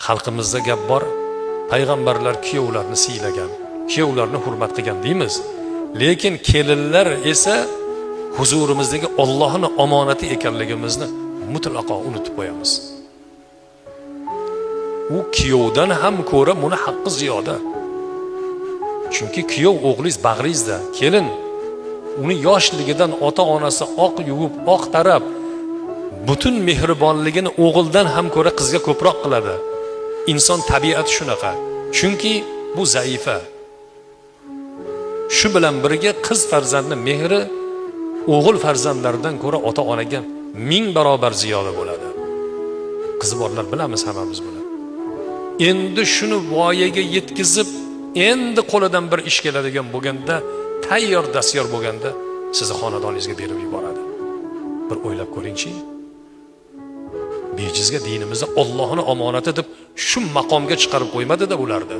Xalqimizda gap bor, payg'ambarlar kuyovlarni siylagan, kuyovlarni hurmat qilgan deymiz. Lekin kelinlar esa huzurimizdagi Allohning omonati ekanligimizni mutlaqo unutib qo'yamiz. U kuyovdan ham ko'ra buni haqqi ziyoda. Chunki kuyov o'g'lingiz bag'ringizda, kelin uni yoshligidan ota-onasi oq yuvib, oq tarab, butun mehribonligini o'g'ildan ham ko'ra qizga ko'proq qiladi. Inson tabiati shunaqa. Chunki bu zaifa. Shu bilan birga qiz farzandni mehri o'g'il farzandlardan ko'ra ota-onaga 1000 barobar ziyoda bo'ladi. Qizi borlar bilamiz hammamiz buni. Endi shuni voyaga yetkazib, endi qo'lidan bir ish keladigan bo'lganda, tayyor dastyor bo'lganda sizni xonadoningizga berib yuboradi. Bir o'ylab ko'ringchi. Bejizga dinimizni Allohning omonati deb shu maqomga chiqarib qo'ymadi-da ularni.